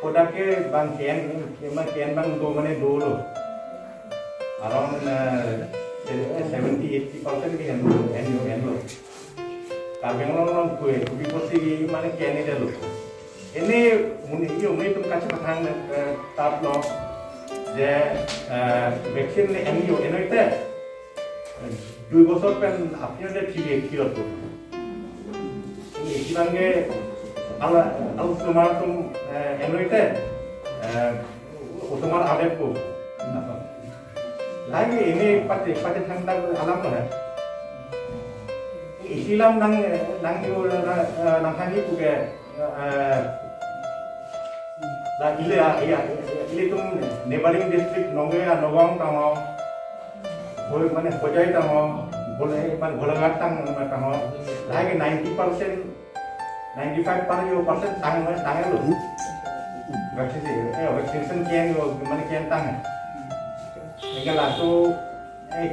Kodake bang kian kian bang do মানে dolo around 70-80% কি হেন হেন হেন Karbi Anglong kuwe kubi posi মানে কেন এটা লোক এনে মুনি মুনি তুমি কাছে কথা তাপ ল যে ভ্যাকসিন এনইউ এনইতে 2 বছর পেন আপনি ঠিক ক্ষীরত কিবাঙ্গে আলা আল তোমার তুম এনইতে তোমার আবেগ কো লাগে এনে পাতে পাতে ঠান্ডা আলাম নহয় isilam nang nang nang hani kuge la ile ya ile tum neighboring district nonge Nagaon tang hoi মানে Hojai tang bole man Golaghat tang tang লাগে 90% 95% tang tang lo vaccine vaccination kian মানে kian tang enga la to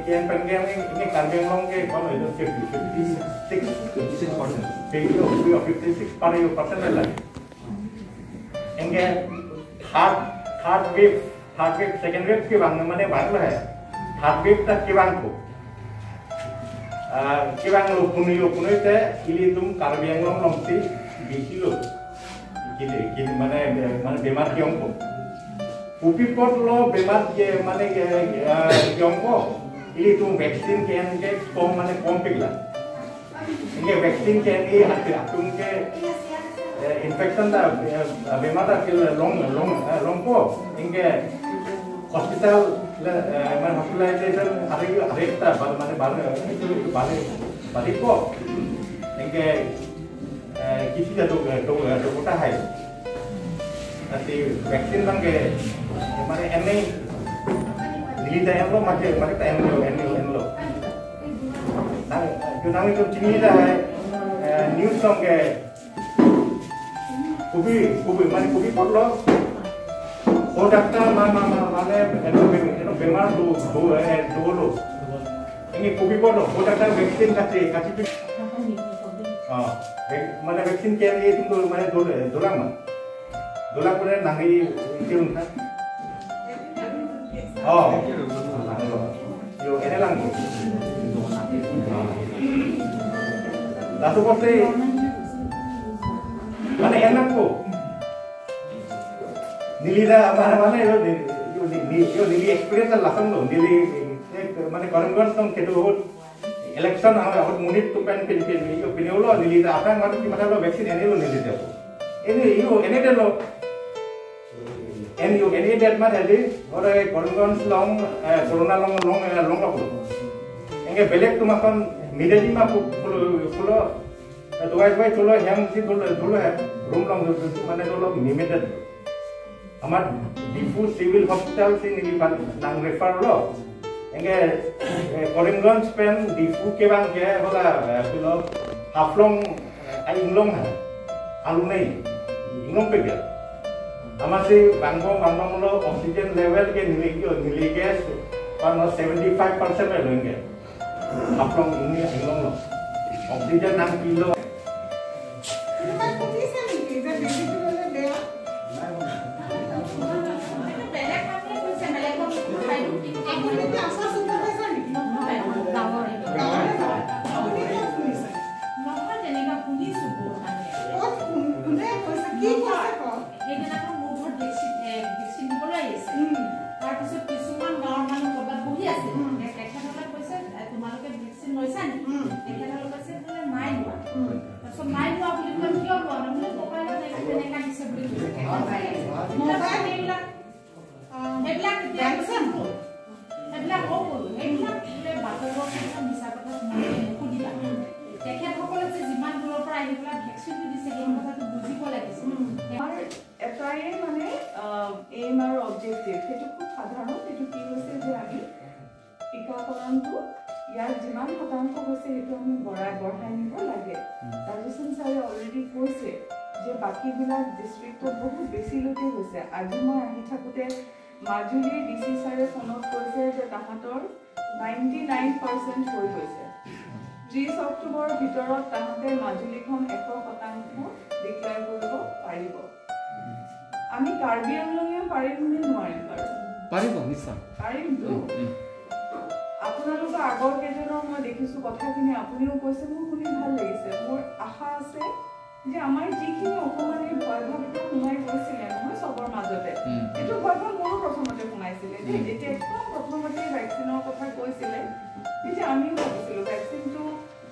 kian pengen ini Karbi Anglong ke kalau itu 56% 56% lagi. Enggak third wave second wave ke bang mana bang lah ya. Third wave tak ke bang ko. Ke bang lo punya teh ini tum Karbi Anglong longsi bisi lo. Kini kini mana mana bemar kiong ko. Upipot lo bemar ke mana ke kiong ko. Ini tuh vaksin kian ke kom mana kom pigla. Ini vaksin kian ini hati atum ke infection dah bemar dah ke long long long ko. Ini hospital mana hospitalization hari hari kita mana mana itu balik balik ko. Ini kisi dah tu tu tu kota hai. Nanti vaksin bang ke mana ini Nili dah enlo macam macam tak enlo enlo enlo. Nang nang itu cini dah news song ke kubi kubi mana kubi potlo. Oh doctor mana mana enlo enlo bemar tu tu tu lo. Ini kubi potlo. Oh doctor vaksin kasih kasih tu. Ah mana vaksin kian ini tu mana dolang mana. Dolang pun nang ini itu kan. Oh, yo ini lang. Lalu pasti mana enak kok. Nili dah mana mana yo yo nili experience lah lo nili mana Karimganj tong ketu election awak munit tu pen pin pin yo pin lo nili dah apa mana mana lo vaksin ini lo nili dah. Ini yo ini dah lo. And you any that much hadi or Karimganj long corona long long long aku. Engke belek tu makan mideli ma pulo duai duai chulo hem si dulo dulo hai room long মানে dulo limited. আমার Diphu civil hospital সি নিলি nang refer lo. Engke Karimganj pen Diphu ke bang ke hola pulo Haflong ai inglong ha. Alu nei inglong pe gya. আমার সেই বাংগো বাংগো oxygen level কে নিলি নিলি gas 75% এ লইঙ্গে Haflong ইংলি ইংলং oxygen নাম kilo ইয়াৰ যিমান শতাংশ হৈছে সেইটো আমি বঢ়াই নিব লাগে। ৰাজেশন ছাৰে অলৰেডি কৈছে যে বাকীবিলাক ডিষ্ট্ৰিক্টত বহুত বেছিলৈকে হৈছে। আজি মই আহি থাকোঁতে মাজুলীৰ ডি চি ছাৰে ফোনত কৈছে যে তাহাঁতৰ 99% হৈ গৈছে। 30 অক্টোবৰৰ ভিতৰত তাহাঁতে মাজুলীখন 100% ডিক্লেয়াৰ কৰিব পাৰিব। আমি কাৰ্বি আংলঙেও পাৰিম নে নোৱাৰিম? বাৰু পাৰিব, নিশ্চয় পাৰিমতো। আপোনালোকৰ আগৰ কেইজনৰ মই দেখিছোঁ কথাখিনি, আপুনিও কৈছে, মোৰ শুনি ভাল লাগিছে। মোৰ আশা আছে যে আমাৰ যিখিনি অকণমান এই ভয় ভাৱ এটা সোমাই গৈছিলে নহয় চবৰ মাজতে, এইটো ভয় ভাৱ মোৰো প্ৰথমতে সোমাইছিলে দেই। যেতিয়া একদম প্ৰথমতে ভেকচিনৰ কথা কৈছিলে তেতিয়া আমিও ভাবিছিলোঁ ভেকচিনটো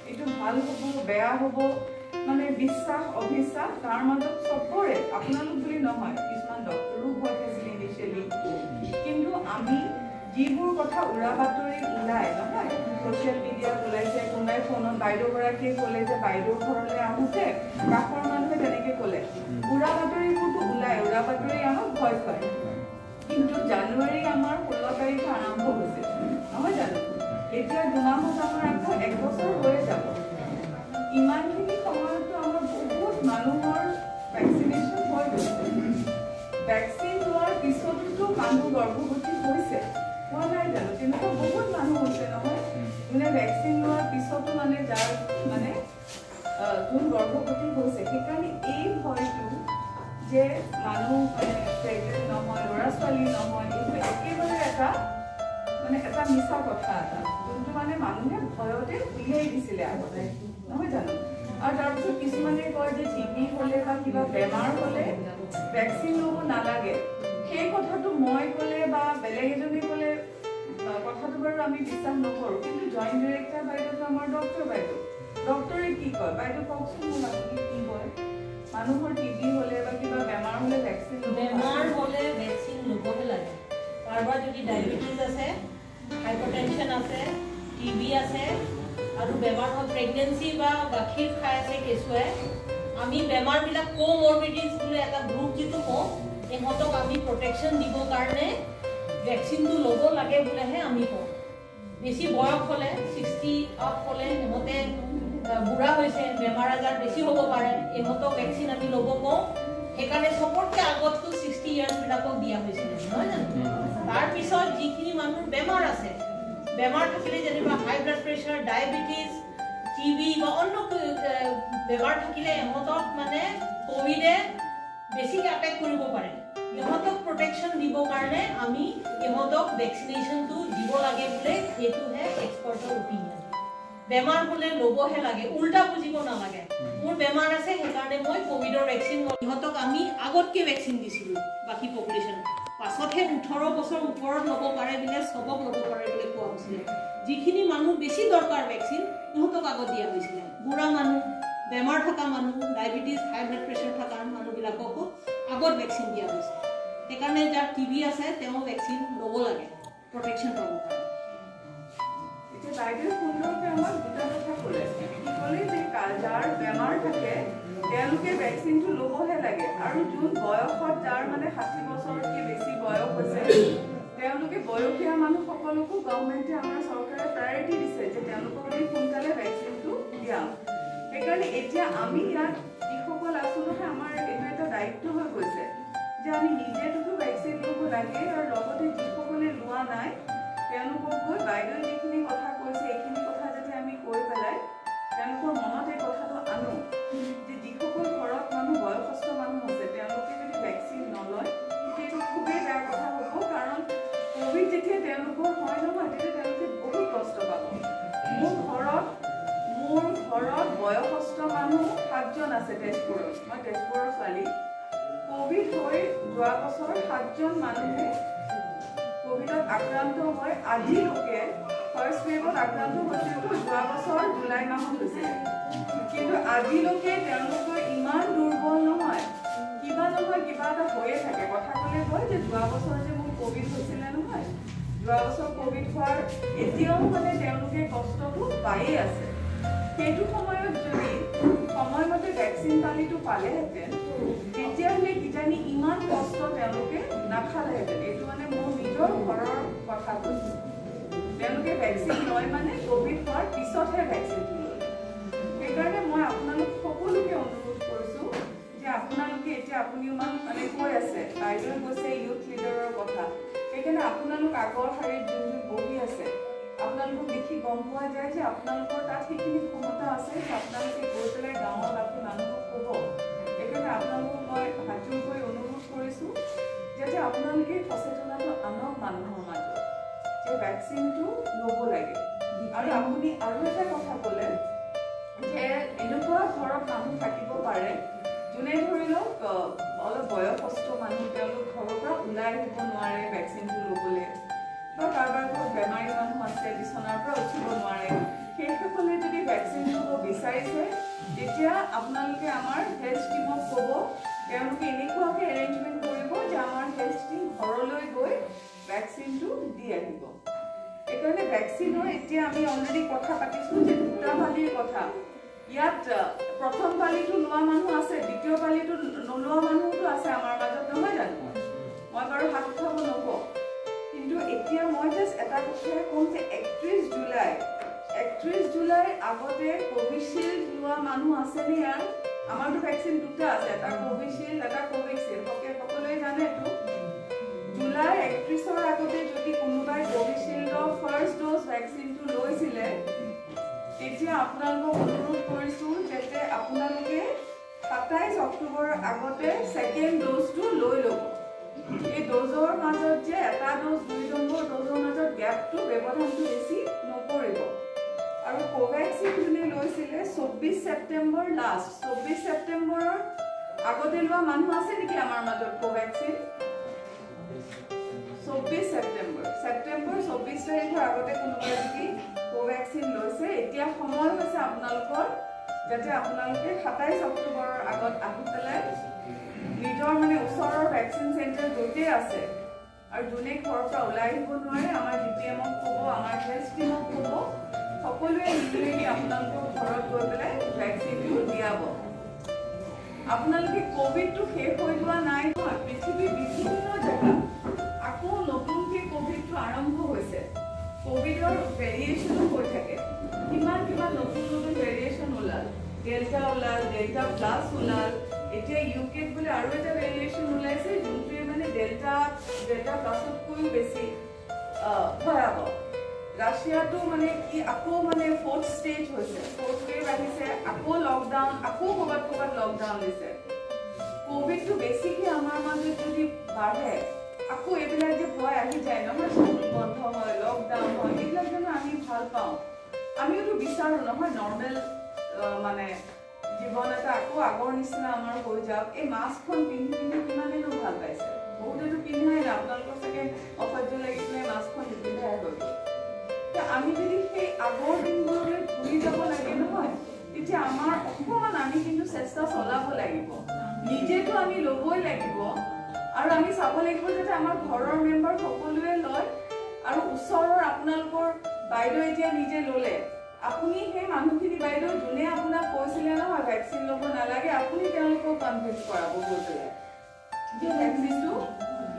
এইটো ভাল হ'ব বেয়া হ'ব, মানে বিশ্বাস অবিশ্বাস তাৰ মাজত চবৰে, আপোনালোক বুলি নহয় কিছুমান ডক্টৰো ভয় খাইছিলে ইনিচিয়েলি। কিন্তু আমি যিবোৰ কথা উৰা বাতৰি ওলাই নহয়, ছ'চিয়েল মিডিয়াত ওলাইছে, কোনোবাই ফোনত বাইদেউগৰাকীয়ে ক'লে যে বাইদেউৰ ঘৰলৈ আহোঁতে কাষৰ মানুহে তেনেকৈ ক'লে, উৰা বাতৰিবোৰতো ওলাই, উৰা বাতৰি আমাক ভয় খুৱায়। কিন্তু জানুৱাৰী আমাৰ 16 তাৰিখে আৰম্ভ হৈছে নহয় জানো? এতিয়া 2 মাহত আমাৰ আকৌ 1 বছৰ হৈয়ে যাব। ইমানখিনি সময়তো আমাৰ বহুত মানুহৰ ভেকচিনেশ্যন হৈ গৈছে। ভেকচিন লোৱাৰ পিছতোতো মানুহ গৰ্ভৱতী হৈছে, হোৱা নাই জানো? তেনেকুৱা বহুত মানুহ হৈছে নহয়, যোনে ভেকচিন লোৱাৰ পিছতো মানে যাৰ মানে যোন গৰ্ভৱতী হৈছে। সেইকাৰণে এই ভয়টো যে মানুহ মানে প্ৰেগনেণ্ট নহয়, ল'ৰা ছোৱালী নহয়, এইটো একেবাৰে এটা মানে এটা মিছা কথা এটা, যোনটো মানে মানুহে ভয়তে উলিয়াই দিছিলে আগতে, নহয় জানো? আৰু তাৰপিছত কিছুমানে কয় যে টিবি হ'লে বা কিবা বেমাৰ হ'লে ভেকচিন ল'ব নালাগে। সেই কথাটো মই ক'লে বা বেলেগ এজনে ক'লে কথাটো বাৰু আমি বিশ্বাস নকৰোঁ, কিন্তু জইণ্ট ডিৰেক্টৰ বাইদেউটো আমাৰ ডক্টৰ বাইদেউ, ডক্টৰে কি কয় বাইদেউ কওকচোন মোক, আপুনি কি কয়? মানুহৰ টিবি হ'লে বা কিবা বেমাৰ হ'লে ভেকচিন বেমাৰ হ'লে ভেকচিন ল'বহে লাগে। কাৰোবাৰ যদি ডায়েবেটিছ আছে, হাইপাৰটেনশ্যন আছে, টিবি আছে আৰু বেমাৰ হ'ল, প্ৰেগনেঞ্চি বা গাখীৰ খাই আছে কেঁচুৱাই, আমি বেমাৰবিলাক কোমৰবিডিজ বুলি এটা গ্ৰুপ যিটো কওঁ, ইহঁতক আমি প্ৰটেকশ্যন দিবৰ কাৰণে ভেকচিনটো ল'ব লাগে বুলিহে আমি কওঁ। বেছি বয়স হ'লে 60 আপ হ'লে ইহঁতে বুঢ়া হৈছে, বেমাৰ আজাৰ বেছি হ'ব পাৰে, ইহঁতক ভেকচিন আমি ল'ব কওঁ। সেইকাৰণে চবতকৈ আগততো 60 ইয়াৰ্ছবিলাকক দিয়া হৈছিলে নহয় জানো? তাৰপিছত যিখিনি মানুহৰ বেমাৰ আছে, বেমাৰ থাকিলে যেনিবা high blood pressure, diabetes, TB বা অন্য বেমাৰ থাকিলে ইহঁতক মানে ক'ভিডে বেছিকৈ এটেক কৰিব পাৰে। ইহঁতক প্ৰটেকশ্যন দিবৰ কাৰণে আমি ইহঁতক ভেকচিনেশ্যনটো দিব লাগে বোলে, সেইটোহে এক্সপাৰ্টৰ অপিনিয়ন। বেমাৰ হ'লে ল'বহে লাগে, উল্টা বুজিব নালাগে। মোৰ বেমাৰ আছে সেইকাৰণে মই ক'ভিডৰ ভেকচিন, ইহঁতক আমি আগতকৈ ভেকচিন দিছিলোঁ বাকী পপুলেশ্যন, পাছতহে 18 বছৰ ওপৰত ল'ব পাৰে বোলে, চবক ল'ব পাৰে বোলে কোৱা হৈছিলে। যিখিনি মানুহ বেছি দৰকাৰ ভেকচিন ইহঁতক আগত দিয়া হৈছিলে। বুঢ়া মানুহ, বেমাৰ থকা মানুহ, ডায়েবেটিছ, হাই ব্লাড প্ৰেছাৰ থকা মানুহবিলাককো আগত ভেকচিন দিয়া হৈছে। সেইকাৰণে যাৰ টিবি আছে তেওঁ ভেকচিন ল'ব লাগে প্ৰটেকশ্যন পাব কাৰণে। এতিয়া বাইদেৱে সুন্দৰকৈ আমাক দুটা কথা ক'লে। কি ক'লে যে যাৰ বেমাৰ থাকে তেওঁলোকে ভেকচিনটো ল'বহে লাগে, আৰু যোন বয়সত যাৰ মানে 60 বছৰতকৈ বেছি বয়স হৈছে তেওঁলোকে বয়সীয়া মানুহসকলকো গভমেণ্টে আমাৰ চৰকাৰে প্ৰায়ৰিটি দিছে যে তেওঁলোকক আমি সোনকালে ভেকচিনটো দিয়াওঁ। সেইকাৰণে এতিয়া আমি ইয়াত যিসকল আছোঁ নহয়, আমাৰ এইটো এটা দায়িত্ব হৈ গৈছে যে আমি নিজেটোতো ভেকচিন ল'ব লাগে, আৰু লগতে যিসকলে লোৱা নাই তেওঁলোকক গৈ বাইদেৱে যিখিনি কথা কৈছে এইখিনি কথা যাতে আমি কৈ পেলাই তেওঁলোকৰ মনত এই কথাটো আনো যে যিসকল ঘৰত মানুহ বয়সস্থ মানুহ আছে তেওঁলোকে যদি ভেকচিন নলয় সেইটো খুবেই বেয়া কথা হ'ব। কাৰণ ক'ভিড যেতিয়া তেওঁলোকৰ হয় নহয় তেতিয়া তেওঁলোকে বহুত কষ্ট পাব। মোৰ ঘৰত বয়সস্থ মানুহ 7জন আছে তেজপুৰত, মই তেজপুৰৰ ছোৱালী। ক'ভিড হৈ যোৱা বছৰ 7জন মানুহে ক'ভিডত আক্ৰান্ত হৈ আজিলৈকে ফাৰ্ষ্ট ৱেভত আক্ৰান্ত হৈছিলতো যোৱা বছৰ জুলাই মাহত হৈছিলে, কিন্তু আজিলৈকে তেওঁলোকৰ ইমান দুৰ্বল নহয়, কিবা নহয় কিবা এটা হৈয়ে থাকে। কথা ক'লে কয় যে যোৱা বছৰ যে মোৰ ক'ভিড হৈছিলে নহয়, যোৱা বছৰ ক'ভিড হোৱাৰ এতিয়াও মানে তেওঁলোকে কষ্টটো পায়ে আছে। সেইটো সময়ত যদি সময়মতে ভেকচিন পালিটো পালেহেঁতেন তেতিয়াহ'লে কিজানি ইমান কষ্ট তেওঁলোকে নাখালেহেঁতেন। এইটো মানে মোৰ নিজৰ ঘৰৰ কথা কৈছোঁ। তেওঁলোকে ভেকচিন লয় মানে ক'ভিড হোৱাৰ পিছতহে ভেকচিনটো লয়। সেইকাৰণে মই আপোনালোক সকলোকে অনুৰোধ কৰিছোঁ যে আপোনালোকে এতিয়া আপুনি ইমান মানে কৈ আছে, বাইদেৱে কৈছে ইউথ লিডাৰৰ কথা, সেইকাৰণে আপোনালোক আগৰ শাৰীত যোন যোন বহি আছে আপোনালোকক দেখি গম পোৱা যায় যে আপোনালোকৰ তাত সেইখিনি ক্ষমতা আছে যে আপোনালোকে গৈ পেলাই গাঁৱৰ বাকী মানুহক ক'ব। সেইকাৰণে আপোনালোকক মই হাতযোৰ কৰি অনুৰোধ কৰিছোঁ আপোনালোকে সচেতনতাটো আনক মানুহৰ মাজত যে ভেকচিনটো ল'ব লাগে। আৰু আপুনি আৰু এটা কথা ক'লে যে এনেকুৱা ঘৰত মানুহ থাকিব পাৰে যোনে ধৰি লওক অলপ বয়সস্থ মানুহ, তেওঁলোক ঘৰৰ পৰা ওলাই আহিব নোৱাৰে ভেকচিনটো ল'বলৈ, বা কাৰোবাৰ ঘৰত বেমাৰী মানুহ আছে বিচনাৰ পৰা উঠিব নোৱাৰে, সেইসকলে যদি ভেকচিন ল'ব বিচাৰিছে তেতিয়া আপোনালোকে আমাৰ হেল্থ টীমক ক'ব, তেওঁলোকে এনেকুৱাকৈ এৰেঞ্জমেণ্ট কৰিব যে আমাৰ হেল্থ টীম ঘৰলৈ গৈ ভেকচিনটো দি আহিব। সেইকাৰণে ভেকচিনৰ এতিয়া আমি অলৰেডি কথা পাতিছোঁ যে দুটা পালিৰ কথা, ইয়াত প্ৰথম পালিটো লোৱা মানুহ আছে, দ্বিতীয় পালিটো নোলোৱা মানুহতো আছে আমাৰ মাজত, নহয় জানো? মই বাৰু হাত উঠাব নকওঁ, কিন্তু এতিয়া মই জাষ্ট এটা কথাই ক'ম যে 31 জুলাইৰ আগতে কোভিচিল্ড লোৱা মানুহ আছেনে ইয়াত? আমাৰতো ভেকচিন দুটা আছে, এটা কোভিচিল্ড এটা কোভেক্সিন, সকলোৱে জানেতো। জুলাই 31ৰ আগতে যদি কোনোবাই কোভিচিল্ডৰ ফাৰ্ষ্ট ড'জ ভেকচিনটো লৈছিলে তেতিয়া আপোনালোকক অনুৰোধ কৰিছোঁ যাতে আপোনালোকে 27 অক্টোবৰৰ আগতে ছেকেণ্ড ড'জটো লৈ ল'ব। এই ড'জৰ মাজত যে এটা ড'জ দুই নম্বৰ ড'জৰ মাজত গেপটো ব্যৱধানটো বেছি নকৰিব। আৰু কোভেক্সিন যোনে লৈছিলে 24 ছেপ্টেম্বৰ লাষ্ট, 24 ছেপ্টেম্বৰৰ আগতে লোৱা মানুহ আছে নেকি আমাৰ মাজত কোভেক্সিন? 24 ছেপ্টেম্বৰ, ছেপ্টেম্বৰ 24 তাৰিখৰ আগতে কোনোবাই যদি কোভেক্সিন লৈছে, এতিয়া সময় হৈছে আপোনালোকৰ যাতে আপোনালোকে 27 অক্টোবৰৰ আগত আহি পেলাই নিজৰ মানে ওচৰৰ ভেকচিন চেণ্টাৰ য'তেই আছে, আৰু যোনে ঘৰৰ পৰা ওলাই আহিব নোৱাৰে আমাৰ ডি পি এমক ক'ব, আমাৰ হেল্থ টীমক ক'ব, সকলোৱে মিলি আপোনালোকৰ ঘৰত গৈ পেলাই ভেকচিনটো দিয়াব। আপোনালোকে কোভিডটো শেষ হৈ যোৱা নাই নহয়, পৃথিৱীৰ বিভিন্ন জেগাত আকৌ নতুনকৈ কোভিডটো আৰম্ভ হৈছে, কোভিডৰ ভেৰিয়েশ্যনো হৈ থাকে, কিমান কিমান নতুন নতুন ভেৰিয়েশ্যন ওলাল, ডেল্টা ওলাল, ডেল্টা প্লাছ ওলাল, এতিয়া ইউ কেত বোলে আৰু এটা ভেৰিয়েশ্যন ওলাইছে যোনটোৱে মানে ডেল্টা প্লাছতকৈও বেছি ভয়াৱহ। ৰাছিয়াটো মানে কি আকৌ মানে ফ'ৰ্থ ষ্টেজ হৈছে, ফ'ৰ্থ ৱেভ আহিছে, আকৌ লকডাউন, আকৌ ক'ৰবাত ক'ৰবাত লকডাউন দিছে। কোভিডটো বেছিকৈ আমাৰ মাজত যদি বাঢ়ে আকৌ এইবিলাক যে ভয় আহি যায় নহয়, স্কুল বন্ধ হয়, লকডাউন হয়, এইবিলাক জানো আমি ভাল পাওঁ? আমিওতো বিচাৰোঁ নহয় নৰ্মেল মানে জীৱন এটা আকৌ আগৰ নিচিনা আমাৰ হৈ যাওক। এই মাস্কখন পিন্ধি পিন্ধি কিমানেনো ভাল পাইছে? বহুতেতো পিন্ধাই নাই, আপোনালোকৰ চাগে অসহ্য লাগি পেলাই মাস্কখন নিপিন্ধাই হৈ গ'ল। আমি যদি সেই আগৰ দিনবোৰলৈ ঘূৰি যাব লাগে নহয়, তেতিয়া আমাৰ অকণমান আমি কিন্তু চেষ্টা চলাব লাগিব, নিজেতো আমি ল'বই লাগিব, আৰু আমি চাব লাগিব যাতে আমাৰ ঘৰৰ মেম্বাৰ সকলোৱে লয়, আৰু ওচৰৰ আপোনালোকৰ বাইদেউ এতিয়া নিজে ল'লে, আপুনি সেই মানুহখিনি বাইদেউ যোনে আপোনাক কৈছিলে নহয় ভেকচিন ল'ব নালাগে, আপুনি তেওঁলোকক কনভিন্স কৰাব গৈ পেলাই যে ভেকচিনটো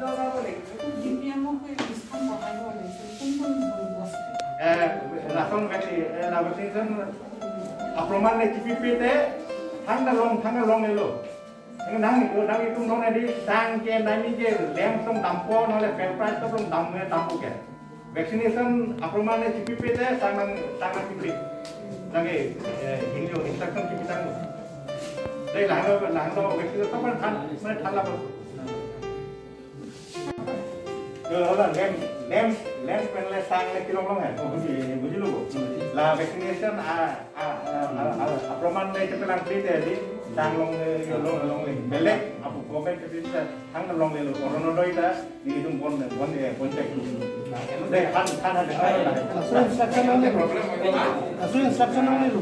লগাব লাগিব। Langsung vaccination aproman le CPP te thang long lo nang nang itu nong di sang ke nai ke lem song dampo no le fair price to long dam me dampo ke vaccination aproman le CPP te sang nang CPP nang ke hinyo instruction CPP tang dei lang lo vaccination to pan than mane than la lem lem penle sang le kilong long hai buji lo la vaccination a aproman le cepelang beli tadi sang long long long le belek apu komen ke thang long le oronodo ita ni itu bon bon bon cek deh than than asu instruction le lo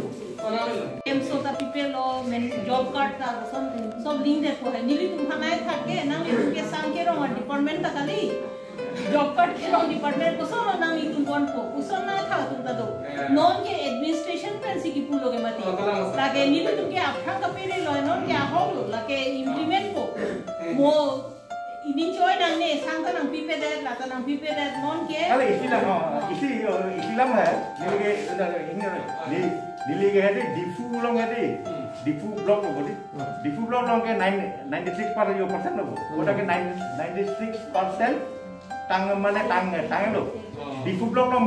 M so ta people lo men job card ta सब link देखो है नीली तुम हनाय थाके nang ke sang ke rong department ta kali job card ke rong department ko so nang itum bon ko uson na tha tum ta do non ke administration pen si ki pulo ke mati lage nili tum ke apha ka pere lo non ke ahong lo lage implement ko mo ini joy nang ne sang ta nang pipe de la ta nang pipe de non ke ale isila no isi isilam hai nili ke ni nili ke hadi difu long hadi Diphu block lobo di Diphu block long ke 96% lobo ওটা ke 96% tang mane tang tang lo Diphu block long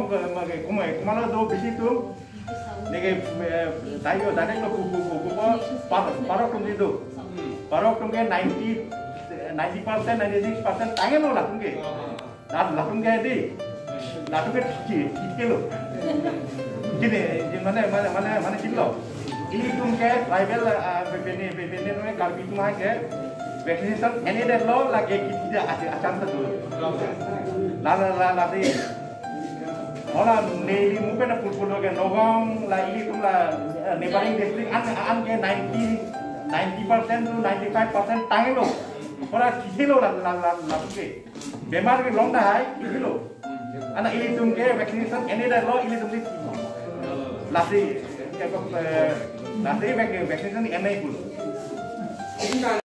kume kumalo do bisi tu nege tayo direct lo ku ku ku parok tum di do parok tum ke 90% 96% tangelo latungke latungke di latungke ঠিকেলো gini মানে মানে মানে মানে kilo ili tumke tribal bene bene noe karbi tumake vaccination any that law lage kita acan tu la la la di hola neili mupe na pulpul ke nogong la ili tum la neighboring district an an ke 90% to 95% tangelo hola kilo la la la la ke bemar ke long da hai kilo ana ili tum ke vaccination any that law ili tum lasi lasi vaccination any kulo.